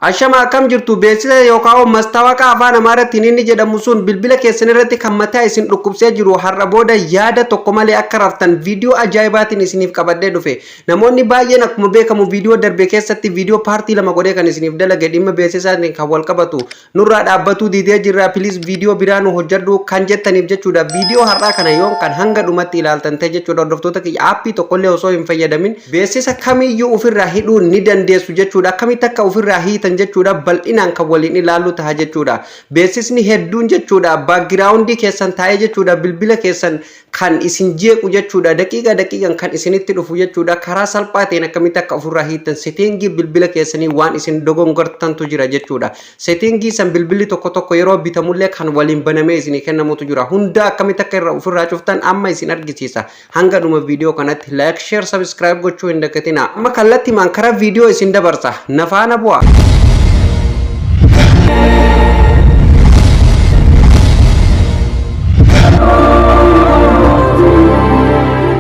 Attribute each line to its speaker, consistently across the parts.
Speaker 1: Ashama, akkam jirtu? Beeksisa yookaan mastaawoqaa afaan Amaaraatiin inni jedhamu sun bilbila keessan irratti kan mataa isin dhukkubsee jiru, har'a booda yaada tokko malee akka raftan viidiyoo ajaa'ibaatiin isiniif qabadhee dhufe. Namoonni baay'een, akkuma beekamu, viidiyoo darbe keessatti viidiyoo paartii 2 godhee kan isiniif dalage, dhimma beeksisaatiin kan wal qabatu nurraa dhaabbatuu didee jirra, please viidiyoo biraa nu hojjedhu kan jettaniif jechuudha. Viidiyoo har'aa kana yoon kan hanga dhumatti ilaaltan ta'e jechuudha, hordoftoota kiyya, aappii tokkollee osoo hin fayyadamin beeksisa kamiyyuu ofirraa hidhuu ni dandeessu jechuudha. Akkamitti akka ofirraa hiitan jechuudha, bal'inaan kan waliin ilaallu ta'a jechuudha. Beeksisni hedduun jechuudha, background keessan taa'ee jechuudha, bilbila keessan kan isin jeequ jechuudha, daqiiqa daqiiqan kan isinitti dhufu jechuudha. Karaa salphaa ta'een akkamitti akka ofirraa hiitan, setting bilbila keessanii waan isin dogongortantu jira jechuudha. Setting san bilbilli tokko tokko yeroo bitamullee kan waliin banamee isinii kennamutu jira. Hunda akkamitti akka irra ofirraa cuftan amma isin argisiisa. Hanga dhuma viidiyoo kanatti like, share, subscribe gochuu hin dagatina. Amma kallattimaan karaa viidiyoo isin dabarsa. Na faana bu'a.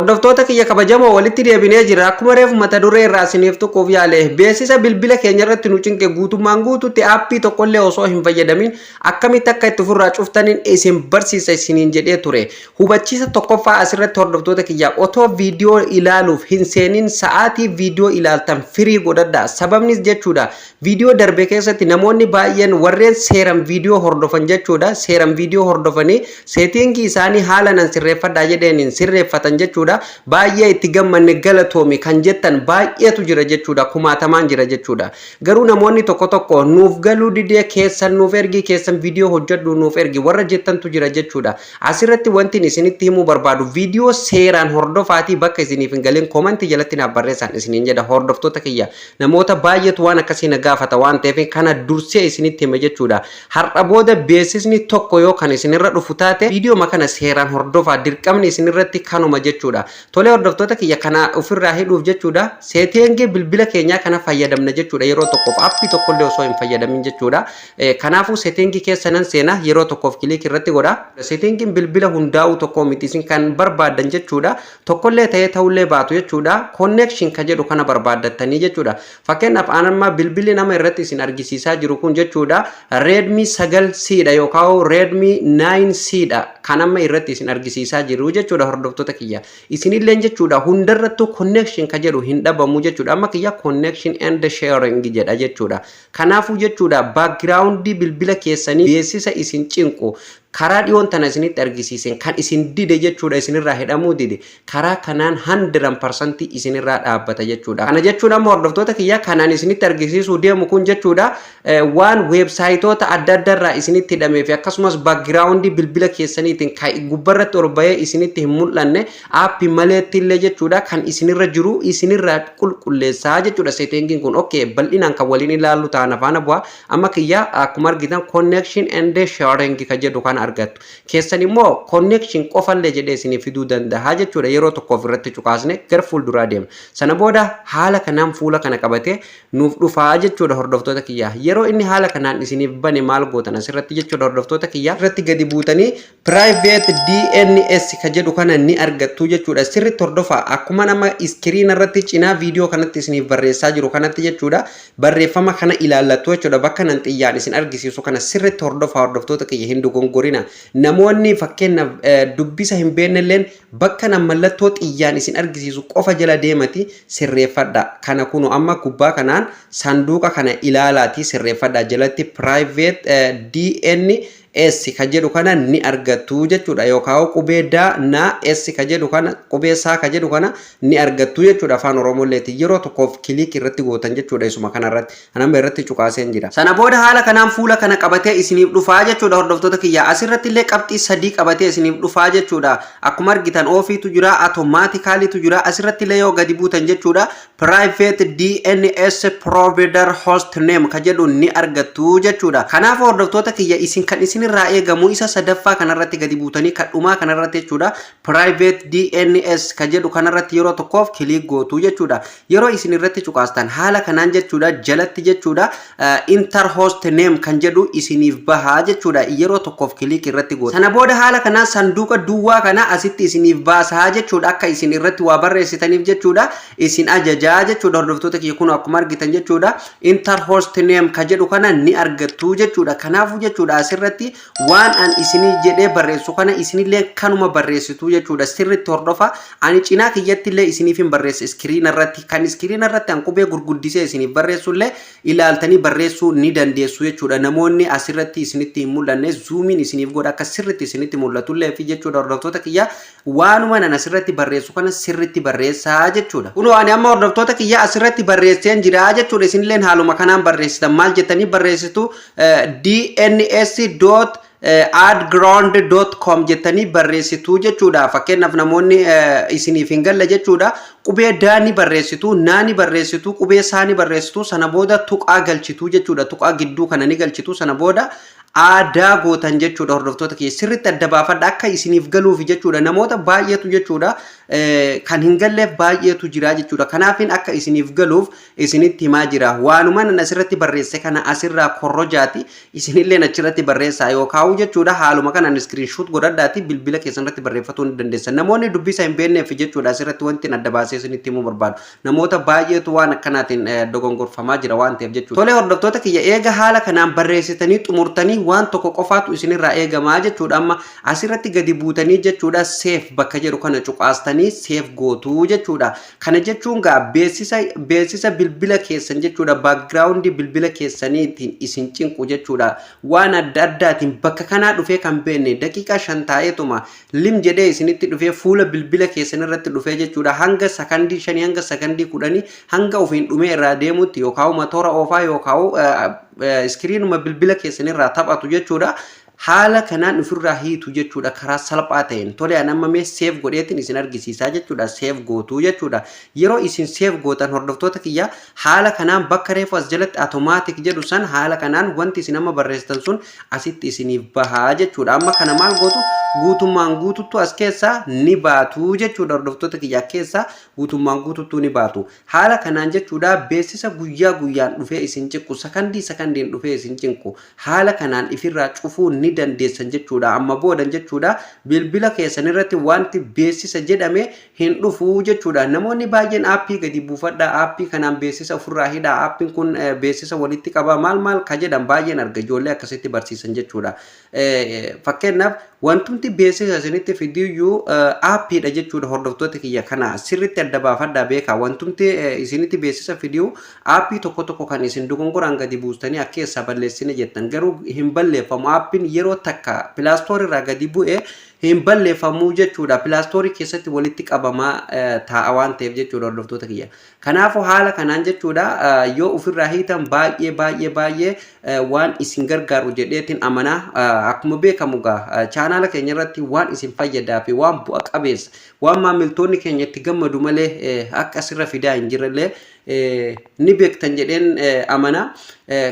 Speaker 1: Hordoftoota kiyya kabajamoo, walitti deebinee jira. Akkuma reefu mata duree irraa isiniif tuquuf yaale, beeksisa bilbila keenya irratti nu cinqe guutummaan guututti aappii tokkollee osoo hin fayyadamin akkamitti akka itti ofirraa cuftaniin isin barsiisa isiniin jedhee ture. Hubachiisa tokkoffaa asirratti, hordoftoota kiyya, otoo viidiyoo ilaaluuf hin seenin sa'aatii viidiyoo ilaaltan firii godhadha. Sababnis jechuudha, viidiyoo darbe keessatti namoonni baay'een warreen seeran viidiyoo hordofan jechuudha, seeran viidiyoo hordofanii setting isaanii haala nan sirreeffadhaa jedheen sirreeffatan jechuudha. Baay'ee itti gammanne, galatoomi kan jettan baay'eetu jira jechuudha, kumaatamaan jira jechuudha. Garuu namoonni tokko tokko nuuf galuu didee, keessan nuuf ergi, keessan viidiyoo hojjedhu nuuf ergi warra jettantu jira jechuudha. Asirratti wanti isinitti himuu barbaadu, viidiyoo seeraan hordofaatii bakka isiniif hin galin comment jalatti naaf barreessan isiniin jedha. Hordoftoota kiyya, namoota baay'eetu waan akkasii na gaafata waan ta'eef kana dursee isinitti hima jechuudha. Har'a booda beeksisni tokko yoo kan isinirra dhufu taate, viidiyoo kana seeraan hordofaa, dirqamni isinirratti kanuma jechuudha. Tolee, hordoftoota kiyya, kana ofirraa hidhuuf jechuudha, setting bilbila keenyaa kana fayyadamna jechuudha, yeroo tokkoof aappii tokkollee osoo hin fayyadamin jechuudha. Kanaafuu setting keessa nan seena, yeroo tokkoof click irratti godha. Settingiin bilbila hundaa'uu tokko miti, isin kan barbaaddan jechuudha. Tokkollee ta'ee ta'ullee baatu jechuudha. Connection ka jedhu kana barbaaddattanii jechuudha. Fakkeenyaaf aan amma bilbilli nama irratti isin argisiisaa jiru kun jechuudha, Redmi 9C dha yookaan Redmi 9C dha kan amma irratti isin argisiisaa jiru jechuudha, hordoftoota kiyya. Isinilleen jechuudha, hundarrattuu connection ka jedhu hin dhabamu jechuudha. Amma kiyya connection and sharing jedha jechuudha. Kanaafuu jechuudha, background bilbila keessanii beeksisa isin cinqu karaa dhiyoon tana isinitti argisiisen kan isin dide jechuudha, isinirraa hidhamuu dide, karaa kanaan 100% isinirraa dhaabbata jechuudha. Kana jechuun amma, hordoftoota kiyya, kanaan isinitti argisiisuu deemu kun jechuudha, waan weebsaayitoota adda addaarraa isinitti hidhamee fi akkasumas background bilbila keessaniitiin kan gubbarratti ol bahee isinitti hin mul'anne aappii maleetti illee jechuudha, kan isinirra jiru isinirraa qulqulleessaa jechuudha settingiin kun. Okay, bal'inaan kan waliin ilaallu ta'an afaan bu'aa. Amma kiyya akkuma argitan connection and sharing ka jedhu kana argattu. Keessan immoo connection qofallee jedhee isinii fiduu danda'a jechuudha. Yeroo tokkoof irratti cuqaasne gara fuulduraa deema. Sana booda haala kanaan fuula kana qabatee nuuf dhufaa jechuudha, hordoftoota kiyya. Yeroo inni haala kanaan isiniif bane maal gootan asirratti jechuudha, hordoftoota kiyya? Irratti gadi buutanii private DNS ka jedhu kana ni argattu jechuudha. Sirriitti hordofaa, akkuma nama screen irratti cinaa viidiyoo kanatti isiniif barreessaa jiru kanatti jechuudha. Barreeffama kana ilaallattu jechuudha. Bakka nan xiyyaan isin argisiisu kana sirriitti hordofaa, hordoftoota kiyya, hin dogongorina. Namoonni fakkeenyaaf dubbisa hin beeknelleen bakka nan mallattoo xiyyaan isin argisiisu qofa jala deemati sirreeffadha. Kana kunu amma gubbaa kanaan sanduuqa kana ilaalaati sirreeffadha. Jalatti private DNS ka jedhu kana ni argattu jechuudha, yookaan qubee D na S ka jedhu kana, qubee saa ka jedhu kana ni argattu jechuudha afaan Oromolleeti. Yeroo tokkoof click irratti gootan jechuudha isuma kanarratti. Anamma irratti cuqaaseen jira. Sana booda haala kanaan fuula kana qabatee isiniif dhufaa jechuudha, hordoftoota kiyya. Asirratti illee qabxii sadii qabatee isiniif dhufaa jechuudha. Akkuma argitan offiitu jira, automaticallytu jira. Asirratti illee yoo gadi buutan jechuudha, private DNS provider host name ka jedhu ni argattu jechuudha. Kanaaf, hordoftoota kiyya, isin kan isinirra isinirraa eegamu isa sadaffaa kanarratti gadi buutanii, kadhumaa kanarratti jechuudha, private DNS ka jedhu kanarratti yeroo tokkoof click gootu jechuudha. Yeroo isin irratti cuqaastan haala kanaan jechuudha, jalatti jechuudha, enter host name kan jedhu isiniif bahaa jechuudha. Yeroo tokkoof click irratti gootu. Sana booda haala kanaan sanduuqa duwwaa kana asitti isiniif baasaa jechuudha. Akka isin irratti waa barreessitaniif jechuudha isin ajajaa jechuudha. Hordoftoota kiyya, kun akkuma argitan jechuudha, enter host name ka jedhu kana ni argattu jechuudha. Kanaafuu jechuudha, asirratti waan an isinii jedhee barreessu kana isinillee kanuma barreessitu jechuudha. Sirritti hordofa. Ani cinaa kiyyatti illee isiniif hin barreessa. Screen irratti kan screen irratti an qubee gurguddisee isiniif barreessullee ilaaltanii barreessuu ni dandeessu jechuudha. Namoonni asirratti isinitti hin mul'anne zoomiin isiniif godha, akka sirritti isinitti mul'atullee fi jechuudha. Hordoftoota kiyya, waanuma nan asirratti barreessu kana sirritti barreessaa jechuudha. Kunoo ani amma, hordoftoota kiyya, asirratti barreesseen jira jechuudha. Isinilleen haaluma kanaan barreessitan. Maal jettanii barreessitu? dns.adground.com jettanii barreessitu jechuudha. Fakkeenyaaf namoonni isiniif hin galle jechuudha. Qubee daani barreessitu, naani barreessitu, qubee saani barreessitu, sana booda tuqaa galchitu jechuudha. Tuqaa gidduu kana ni galchitu, sana booda aadaa gootan jechuudha. Hordoftoota kiyya, sirriitti adda baafadha, akka isiniif galuuf jechuudha. Namoota baay'eetu jechuudha, kan hin galleef baay'eetu jira jechuudha. Kanaafin akka isiniif galuuf isinitti himaa jira. Waanuma nan asirratti barreesse kana asirraa korrojaati isinilleen achirratti barreessaa yookaan jechuudha, haaluma kanaan screenshot godhadhaati bilbila keessan irratti barreeffatuu ni dandeessan. Namoonni dubbisa hin beekneef jechuudha, asirratti wanti adda baasee isinitti himuu barbaadu, namoota baay'eetu waan akkanaatiin dogongorfamaa jira waan ta'eef jechuudha. Tolee, hordoftoota kiyya, eega haala kanaan barreessitanii xumurtanii waan tokko qofaatu isinirraa eegamaa jechuudha. Amma asirratti gadi buutanii jechuudha, save bakka jedhu kana cuqaastanii save gootuu jechuudha. Kana jechuun gaa beeksisa bilbila keessan jechuudha, background bilbila keessaniitiin isin cinqu jechuudha, waan adda addaatiin bakka kanaa dhufee kan beekne daqiiqaa 5 taa'eetuma lim jedhee isinitti dhufee, fuula bilbila keessan irratti dhufee jechuudha, hanga sakandii 5 hanga sakandii 10 hanga ofiin dhumee irraa deemutti yookaan motora oofaa yookaan screenuma bilbila keessan irraa taphatu jechuudha. Haala kanaan ofirraa hiitu jechuudha karaa salphaa ta'een. Tole, an amma mee save godheetiin isin argisiisaa jechuudha. Save gootuu jechuudha. Yeroo isin save gootan, hordoftoota kiyya, haala kanaan bakka reefu as jalatti automatic jedhu san haala kanaan wanti isin amma barreessitan sun asitti isiniif bahaa jechuudha. Amma kana maal gootu? Guutummaan guututtu as keessaa ni baatu jechuudha. Hordoftoota kiyya, keessaa guutummaan guututtuu ni baatu. Haala kanaan jechuudha, beeksisa guyyaa guyyaan dhufee isin cinqu, sakandii sakandiin dhufee isin cinqu, haala kanaan ifirraa cufuu ni dandeessan jechuudha. Amma boodan jechuudha, bilbila keessan irratti wanti beeksisa jedhame hin dhufu jechuudha. Namoonni baay'een aappii gadi buufadhaa, aappii kanaan beeksisa ofirraa hidhaa, aappiin kun beeksisa walitti qaba, maal maal ka jedhan baay'een arga, ijoollee akkasitti barsiisan jechuudha. Fakkeenyaaf wantumti beeksisa isinitti fidiyyuu aappiidha jechuudha. Hordoftoota kiyya, kana sirritti adda baafadhaa beekaa. Wantumti isinitti beeksisa fidiyuu aappii tokko tokko kan isin dogongoraan gadi buustanii akka keessaa balleessine jettan garuu hin balleeffamu. Aappiin yeroo takka Play Store irraa gadi bu'e hin balleeffamuu jechuudha. Play Store keessatti walitti qabamaa taa'a waan ta'eef jechuudha, hordoftoota kiyya. Kanaafuu haala kanaan jechuudha, yoo ofirraa hiitan baay'ee baay'ee baay'ee waan isin gargaaru jedheetiin amanaa. Akkuma beekamu gaa chaanaala keenya irratti waan isin fayyadaa fi waan bu'a qabeessa, waan maamiltoonni keenya itti gammadu malee akka asirra fidaa hin jirrellee ni beektan jedheen amana.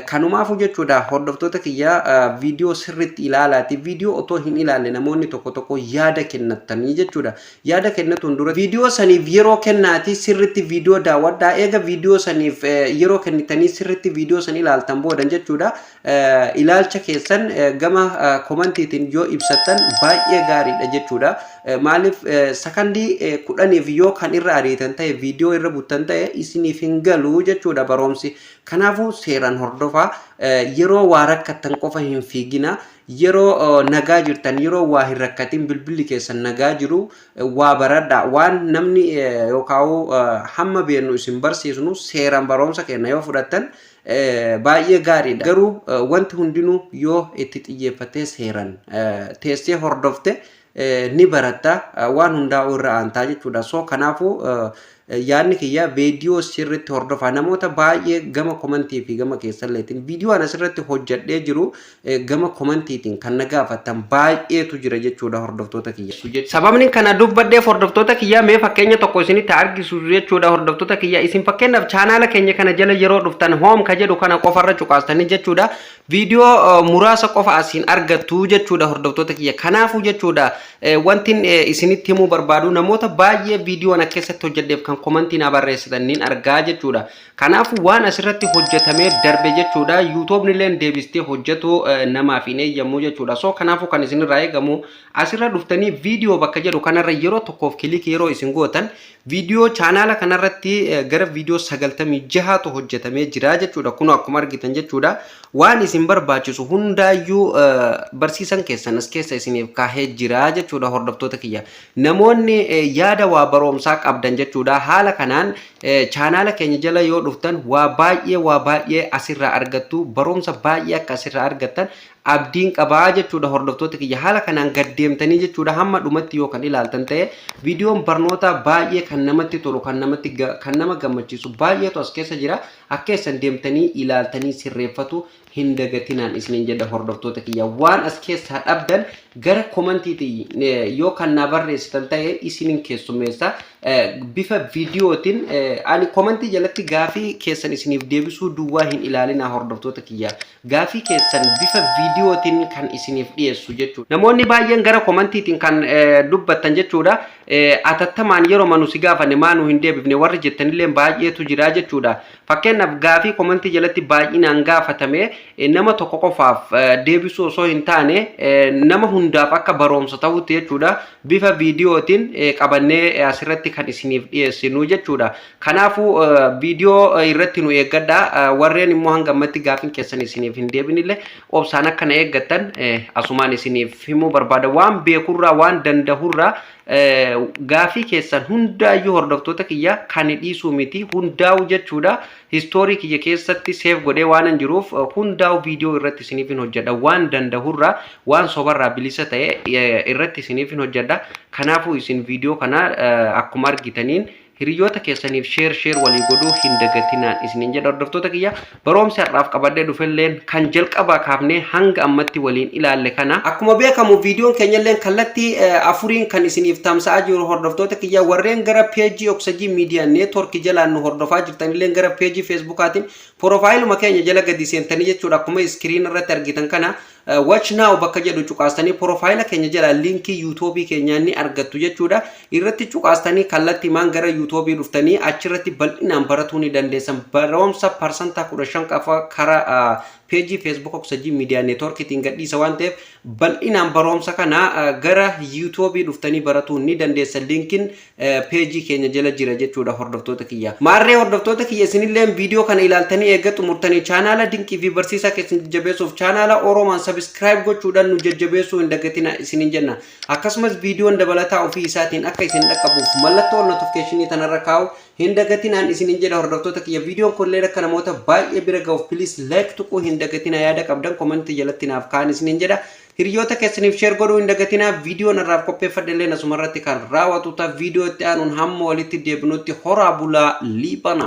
Speaker 1: Kanumaafuu jechuudha, hordoftoota kiyya, viidiyoo sirriitti ilaalaati. Viidiyoo otoo hin ilaalle namoonni tokko tokko yaada kennattanii jechuudha. Yaada kennatuun dura viidiyoo saniif yeroo kennaati sirriitti viidiyoo daawwadhaa. Eega viidiyoo saniif yeroo kennitanii sirriitti viidiyoo san ilaaltan boodan jechuudha, ilaalcha keessan gama komantiitiin yoo ibsattan baay'ee gaariidha jechuudha. Maaliif, sakandii 10f yoo kan irra ariitan ta'e, viidiyoo irra buttan ta'e, isiniif hin galu jechuudha barumsi. Kanaafuu seeraan hordofaa. Yeroo waa rakkattan qofa hin fiigina. Yeroo nagaa jirtan, yeroo waa hin rakkatin, bilbilli keessan nagaa jiru waa baradha. Waan namni yookaan hamma beeknu isin barsiisnu seeraan barumsa keenya yoo fudhattan baay'ee gaariidha. Garuu wanti hundinuu yoo itti xiyyeeffattee seeraan teessee hordofte ni baratta, waan hundaa'u irra aantaa jechuudha. So kanaafuu Yaadni kiyya viidiyoo sirriitti hordofaa. Namoota baay'ee gama komantii fi gama keessalleetiin viidiyoo ana asirratti hojjedhee jiru gama komantiitiin kan na gaafattan baay'eetu jira jechuudha, hordoftoota kiyya. Sababni kana dubbadheef, hordoftoota kiyya, mee fakkeenya tokko isinitti argisiisu jechuudha, hordoftoota kiyya. Isin fakkeenyaaf chaanaala keenya kana jala yeroo dhuftan, home ka jedhu kana qofarra cuqaastanii jechuudha. Viidiyoo muraasa qofa asiin argattu jechuudha, hordoftoota kiyya. Kanaafuu jechuudha, wanti isinitti himuu barbaadu, namoota baay'ee viidiyoo ana keessatti hojjedheef kan komantii na barreessitan nin argaa jechuudha. Kanaafuu waan asirratti hojjetamee darbe jechuudha, YouTubeni illee deebistee hojjetu namaaf hin eeyyamu jechuudha. So kanaafuu kan isinirraa eegamu, asirra dhuftanii viidiyoo bakka jedhu kanarra yeroo tokkoof click yeroo isin gootan, viidiyoo chaanaala kanarratti gara viidiyoo 96tu hojjetamee jira jechuudha. Kun akkuma argitan jechuudha. Waan isin barbaachisu hundaayyuu barsiisan keessan as keessa isiniif kaahee jira jechuudha, hordoftoota kiyya. Namoonni yaada waa baroomsaa qabdan jechuudha. Haala kanaan chaanaala keenya jala yoo dhuftan, waa baay'ee waa baay'ee asirraa argattu. Barumsa baay'ee akka asirraa argattan abdiin qabaa jechuudha, hordoftoota kiyya. Haala kanaan gaddeemtanii jechuudha, hamma dhumatti yoo kan ilaaltan ta'e, viidiyoon barnoota baay'ee kan namatti tolu, kan nama gammachiisu baay'eetu as keessa jira. Akka isin deemtanii ilaaltanii sirreeffatu hin dagatinaan isiniin jedha, hordoftoota kiyya. Waan as keessaa dhabdan gara komantiitiin yoo kan naa barreessitan ta'e, isinin keessummeessa. Bifa viidiyootiin ani komantii jalatti gaafii keessan isiniif deebisuu duwwaa hin ilaalinaa, hordoftoota kiyya. Gaafii keessan bifa viidiyootiin kan isiniif dhiyeessu jechuudha. Namoonni baay'een gara komantiitiin kan dubbattan jechuudha. Atattamaan yeroo manu si gaafanne maa nu hin deebifne warri jettanillee baay'eetu jira jechuudha. Fakkeenyaaf gaafii komantii jalatti baay'inaan gaafatame nama tokko qofaaf deebisuu osoo hin taane, nama hundaaf akka baroomsa ta'utti jechuudha, bifa viidiyootiin qabannee asirratti kan isiniif dhiyeessinu jechuudha. Kanaafuu viidiyoo irratti nu eeggadha. Warreen immoo hanga ammatti gaafiin keessan isiniif hin deebinillee obsaan akka na eeggattan asumaan isiniif himuu barbaada. Waan beekurraa, waan dandahurraa gaafii keessan hundaayyuu, hordoftoota kiyya, kan dhiisuu miti hundaa'u jechuudha. History kiyya keessatti save godhee waan hin jiruuf, hundaa'u viidiyoo irratti isiniif hin hojjedha. Waan dandahurraa, waan sobarraa bilisa ta'e irratti isiniif hin hojjedha. Kanaafuu isin viidiyoo kana akkuma argitaniin hiriyoota keessaniif share share walii godhuu hin dagatinaan isiniin jedha, hordoftoota kiyya. Barumsi har'aaf qabadhee dhufelleen kan jalqabaa kaafnee hanga ammatti waliin ilaalle kana. Akkuma beekamu viidiyoon keenyalleen kallattii afuriin kan isiniif tamsa'aa jiru, hordoftoota kiyya. Warreen gara peejii Oksajii Miidiyaa Neetwork jalaan nu hordofaa jirtanilleen, gara peejii Feesbuukaatiin profileuma keenya jala gadi seentanii jechuudha, akkuma screen irratti argitan kana, watch now bakka jedhu cuqaastanii profile keenya jala linkii YouTubeii keenyaa ni argattu jechuudha. Irratti cuqaastanii kallattiimaan gara YouTubeii dhuftanii achirratti bal'inaan baratuu ni dandeessan. Barumsa 15% qofa karaa peejii Facebook Oksajii Miidiyaa Neetworkiitiin gadhiisa waan ta'eef, bal'inaan barumsa kana gara YouTubeii dhuftanii baratuu ni dandeessan. Linkiin peejii keenya jala jira jechuudha, hordoftoota kiyya. Maarree hordoftoota kiyya, isinillee viidiyoo kana ilaaltanii eegga xumurtanii, chaanaala dinqii fi barsiisaa keessan jajjabeessuuf chaanaala Oromaan subscribe gochuudhaan nu jajjabeessuu hin dagatina isinin jenna. Akkasumas viidiyoon dabalataa ofii isaatiin akka isin dhaqqabuuf mallattoo notificationii tanarra kaa'u hin dagatinaan isinin jedha, hordoftoota kiyya. Viidiyoon kunillee akka namoota baay'ee bira ga'uuf please like tuquu hin dagatina. Yaada qabdan komentii jalatti naaf kaa'an isinin jedha. Hiriyoota keessaniif share godhuu hin dagatinaa. Viidiyoon irraaf qopheeffadhe illee asumarratti kan raawwatu ta'a. Viidiyoo itti aanuun hamma walitti deebinutti horaa bulaa, liiphana.